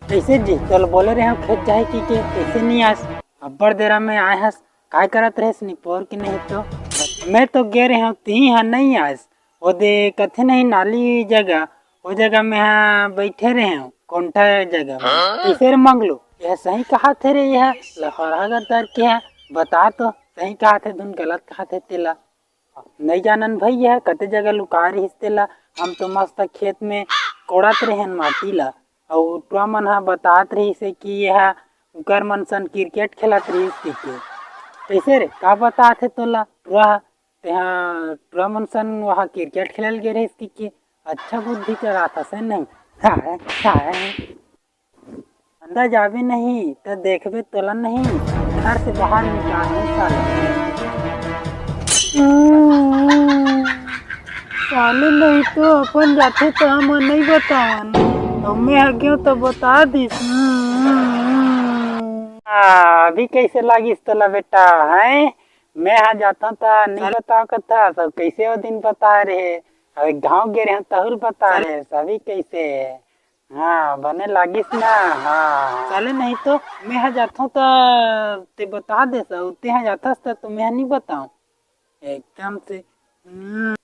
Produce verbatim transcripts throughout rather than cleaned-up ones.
कइसे जी? तोला बोले रहे हंव खेत जाए कहिके, कइसे नइ आस? अब्बड़ देरा में आए हस, काय करत रहेस निपोर के नहीं तो? मैं तो गे रहे हंव, तिही ह नइ आस। ओदे कथे नहीं नाली जगह, ओ जगह में ह बइठे रहे हंव, कोंठा जगह में। कइसे रे मंगलू? यह सही कहाथे रे, यह लफरहा गद्दार के ह। बता तो, सही कहाथे धुन गलत कहाथे तेला। नइ जानन भई, यह कते जगह लुकाय रहिस तेला। हम तो मस्त खेत में कोड़त रहेन माटी ला, अउ टुरा मन ह बतात रहिस हे कि यह उकर मन सन क्रिकेट खेलत रहिस कहिके। कइसे रे, का बतात हे तोला टुरा ह? तेहा टुरा मन सन वहाँ क्रिकेट खेलल गे रहिस कहिके। अच्छा बुद्धि चलात हस नहीं। हाय, हाय। अंदर जाबे नहीं त देखबे तोला नहीं, घर से बाहर निकाल नहीं साले। साले नहीं तो अपन जाथे त हमन नहीं बतावन, अउ मैं ह गेंव त बता दिस। आ, अभी कइसे लागिस तोला बेटा, हैं? मैं ह जाथंव त नहीं बताव कथा, सब कइसे ओ दिन बताय रहे, अबे गाँव गे रहे तहुल बताय रहे, अभी कइसे? हाँ, बने लागिस ना। हाँ, साले नहीं तो मैं ह जाथंव त ते बता देस, अउ ते ह जाथस त, त मैं ह नहीं बताऊं एकदम से। हम्म,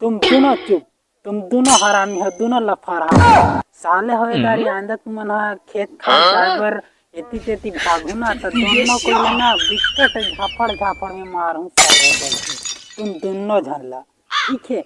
तुम दोनों चुप, तुम दोनों हरामी हो, दोनों लफरहा। साले होए दारी आइंदा तुमन ह खेत खार जाए बर एती तेती भागहू ना, त दोनों कोई ले ना बिकट झापड़ झापड़ में मारहूं साले करके। तुम दोनों झन ला, ठीक है?